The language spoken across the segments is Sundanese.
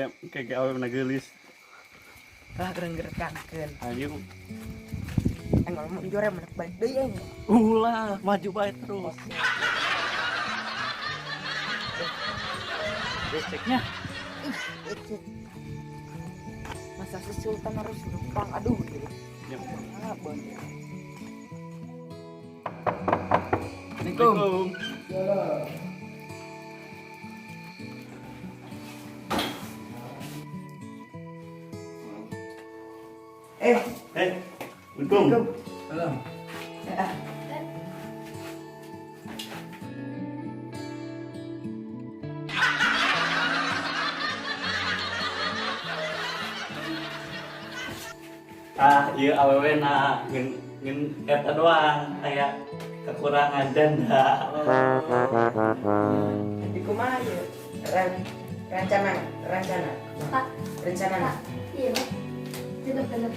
Awewe kayak awewe na geulis. Lah gereng-gerengkeun. Ayo. Aing ngomong jore menek balik deui aing. Ulah, maju bae terus. Beceknya. Becek. Masa si Sultan harus numpang, aduh gitu. Ya. Ah, bener. Assalamualaikum. Assalamualaikum. Salam. Ah, iya awewe na ngen ngen eta doang kayak kekurangan janda. Jadi kumaha ieu? Rencana, rencana. Pak, Rencana. Pak. Iya, Pak. Bener-bener.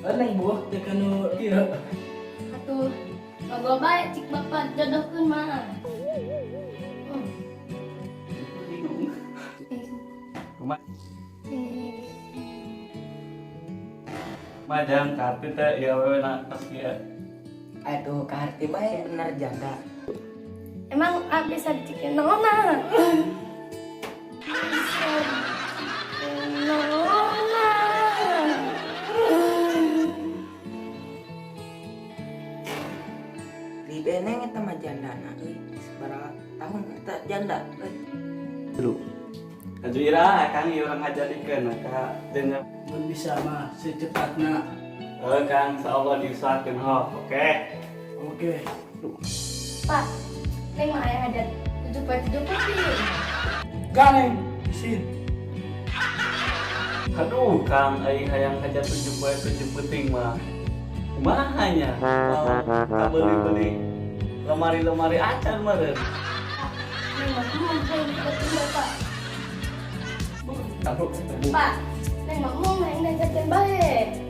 Neng buah teh kanu ieu. Atuh, logo bae cik bapak jodohkeun mah. Kumaha? Majang kartu teh ieu awewe na pas kieu. Aduh, kaharti bae bener janda. Emang ah, bisa dicikin nona? Bisa dicikin nona. Di beneng eta mah jandana euy. Sabaraha tahun eta janda euy. Aduh. Aju ira Kang ieu urang ngajadikeun ka jeung Mun bisa mah secepatna. Heuh Kang, insyaallah diusahakeun ho. Oke. Oke. Pak, Neng mah aya hajat 7 poe 7 peuting. Ganeng isin. Aduh, Kang aing hayang hajat 7 poe 7 peuting mah. Kumaha nya? Kabeuli-beuli lemari-lemari acan meureun. Pak, Neng mah mung hayang dijakeun bae, Pak. Aduh, Pak, Neng mah mung hayang diajarkeun bae.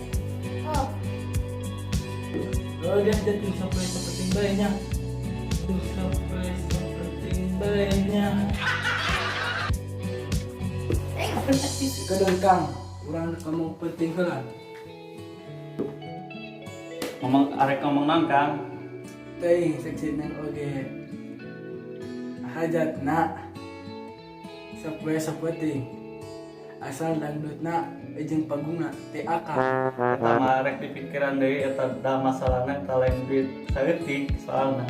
Oh, Oh, dia jadi sampai seperti bae nya. Sampai seperti bae nya. Kadang Kang, urang kamu penting heula. Ngomong arek ngomong naon Kang? Teuing seksi neng oge. Hajatna sapoe sapenting. Asal dangdutna jeung pagungna teh akal. Eta mah rek dipikiran deui eta da masalahna eta lain duit saeutik soalna.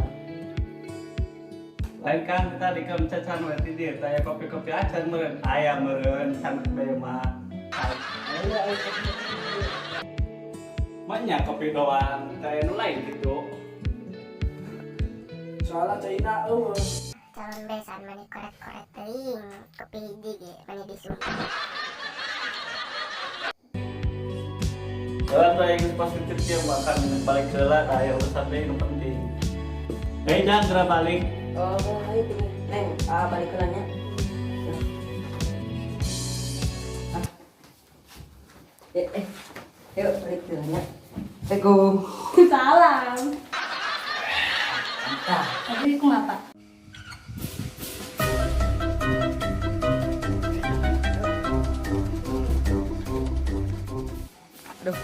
Lain Kang tadi kan cacan we ti dieu teh aya kopi-kopi acan meureun. Aya meureun sangat bae mah. Aya aya kopi. Banyak kopi doang, teh aya nu lain gitu. Soalna caina eueuh. Calon besan mani koret-koret teuing, kopi hiji ge mani disumpah. Kalau tuh yang positif dia makan balik heula da aya urusan deui nu penting. Eh jangan geura balik. Oh, ayo tuh. Neng, ah balik heula nya. Ah. Yuk balik heula nya. Assalamualaikum. Salam. Mantap. Aduh, kumaha, Pak? Aduh.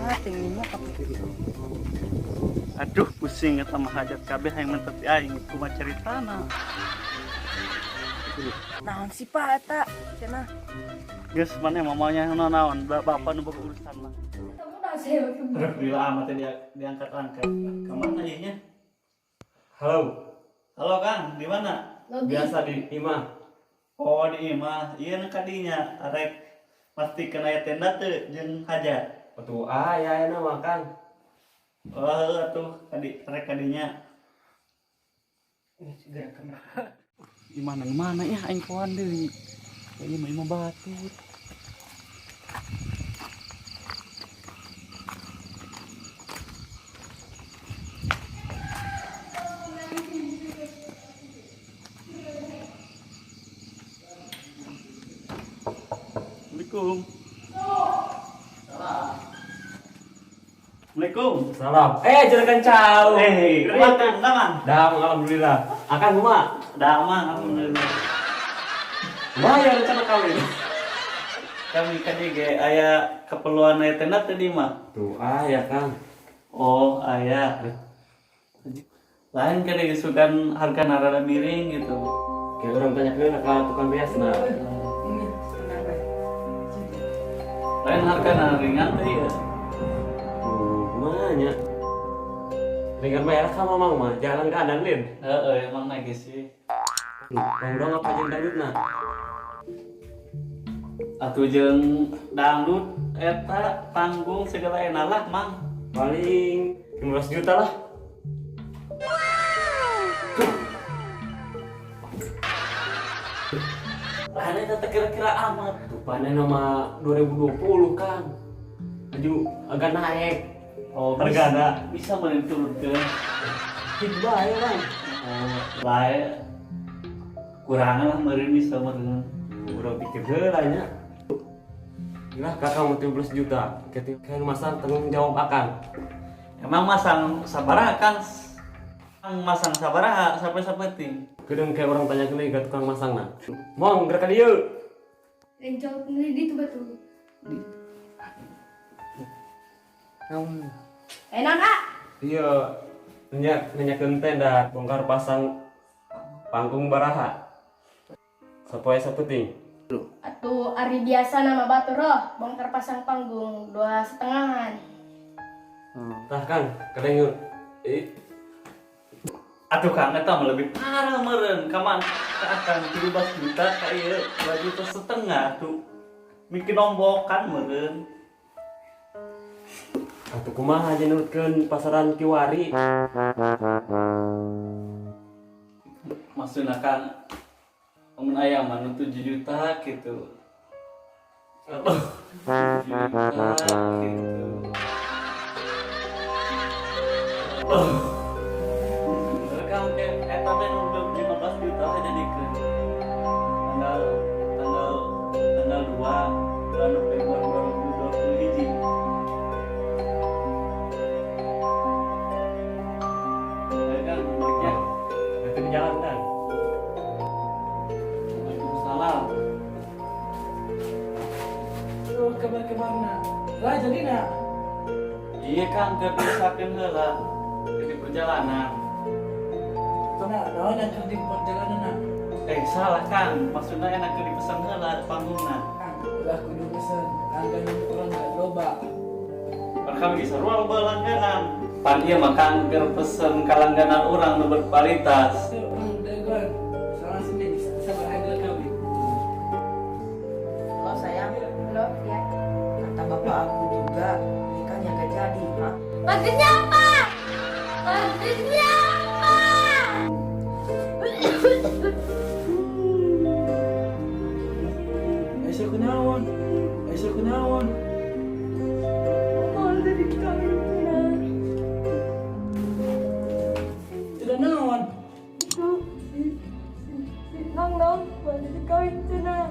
Ah, tingginya apa gitu? Aduh, pusing eta mah hajat kabeh hayang mentet aing kumaha caritana. Naon sih Pak eta? Cenah. Geus maneh mamanya naon bapak nu boga urusan mah. Terus bila amat dia diangkat-angkat. Ke mana ieu nya? Halo. Halo Kang, di mana? Lobi. Biasa di imah. Oh, di imah. Ieu nu kadinya arek pastikeun aya tenda teu jeung hajat. Atuh aya aya mah Kang. Oh, heueuh atuh kadi arek kadinya. Segera ke mana? Di mana mana ya aing kawan deui. Ieu mah imah batur. Assalamualaikum. Assalamualaikum. Salam. Eh, juragan cau. Eh, kumaha Kang? Damang? Damang alhamdulillah. Akang kumaha? Damang alhamdulillah. Kumaha ya rencana kawin? Kami kan ge aya keperluan aya tenda tadi mah. Tuh aya Kang. Oh, aya. Lain kan ge sugan harga rada miring gitu. Kayak orang tanya ke ka tukang rias nah. Tenang bae. Lain harga ringan teh ya. Tuh, kumaha nya? Ringan mah enak sama mang mah, jalan kanan lin. Heeh, emang naik sih. Bang dong apa jeung dangdutna? Atuh jeung dangdut eta panggung segala enak lah, Mang. Paling 15 juta lah. Lain eta teh kira-kira amat. Tuh panen nama 2020 Kang. Aju agak naik. Oh, Hargana. bisa menurunkan. Gitu bae, Bang. Oh, lain kurangan lah meureun bisa meureun. Urang pikir heula nya. Gila kakak mau 13 juta. Ketika masang tanggung jawab akang. Emang masang sabaraha Kang? Masang sabaraha sampai sapeting. Kedeung kayak orang tanya ke tukang masang nah. Mong gerak ka dieu. Lain jauh di itu batu. Naon? Eh, non, ah. Iya, nanyakeun tenda bongkar pasang panggung baraha. Sapoe sapeting. Atuh ari biasa nama batu roh, bongkar pasang panggung 2,5-an. Tah Kang, kadang eh Atuh Kang eta mah lebih parah meureun. Kaman ka akang 13 juta ka ieu 2,5 juta tuh. Mikir nombokan meureun. Atuh kumaha aja nurutkeun pasaran kiwari. Maksudna Kang amun aya mah nu 7 juta gitu. 7 juta gitu. Kang eta teh nu 15 juta we jadikeun. Tanggal tanggal tanggal 2 bulan November 2021. Ayo Kang, baliknya. Itu di jalan kan. Waalaikumsalam. Aduh, kabar-kabarna. Lah jadi nak. Iya Kang, keur diusahakeun heula. Keur di perjalanan. Nah, naon yang keur di perjalanan nak? Eh, salah Kang, maksudnya enak keur dipesan heula panggungna. Kang, ulah kudu pesen. Langganan urang gak loba. Pan kami bisa sarua loba langganan. Pan ieu mah Kang keur pesen ka langganan urang nu berkualitas. Urang dagoan. Salah sini sabar kami. Halo sayang, Halo, ya. kata bapak aku juga nikahnya gak jadi, ha? Maksudnya apa? Maksudnya apa? Aisyah kunaon? Aisyah kunaon? Mau jadi kawin cenah. Tidak naon. Itu si Nong Nong mau jadi kawin cenah.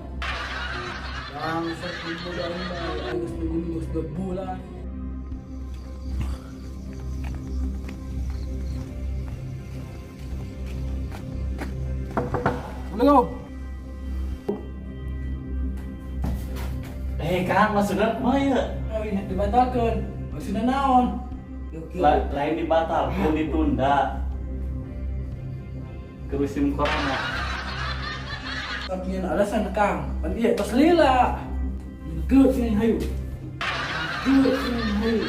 Bangsat ibu dan bayi Agus nunggu 2 bulan. Assalamualaikum. Eh Kang, maksudnya kumaha ya? Kawin dibatalkan. Maksudnya naon? Lain dibatalkan, ditunda. Ke musim corona. Tapi alasan Kang, pan iya tos lila. Geus sini hayu. Geus sini hayu.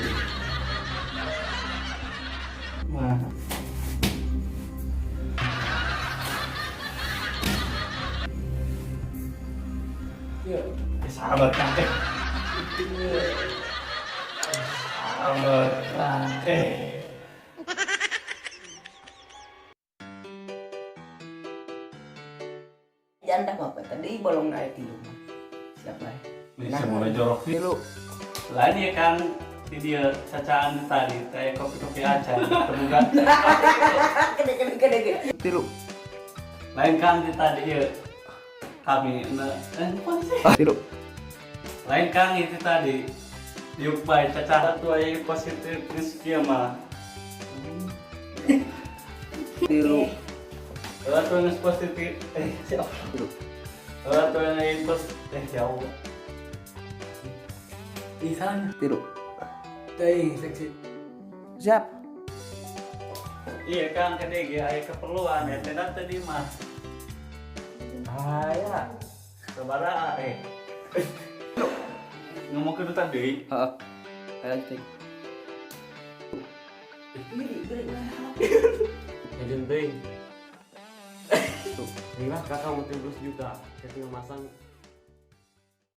Wah. Iya. Eh, sabar Kang. Eh. Sabar Kang. Eh. Janda bapak tadi bolong naik di rumah. Siapa? Bisa mulai jorok. Tilu. Lain ya Kang, di dia cacaan tadi, kayak kopi-kopi acan, terbuka. Gede gede gede gede. Tilu. Lain Kang di tadi ya, kami, eh, apa sih? Tilu. Lain Kang itu tadi, Yuk bae caca tuh aya positif geus kieu mah. Tilu. Heula tuh geus positif. Eh, ya Allah. Heula tuh aya pos eh ya Allah. Ih, salahnya. Tilu. Teuing seksi. Siap. Iya Kang, kene ge aya keperluan ya teh tadi mah. Aya. Sabaraha eh. Ngomong ke duta deui. Heeh. Ayo lanjut lagi. Kajen teuing. Lah kakak mau 13 juta, keting masang.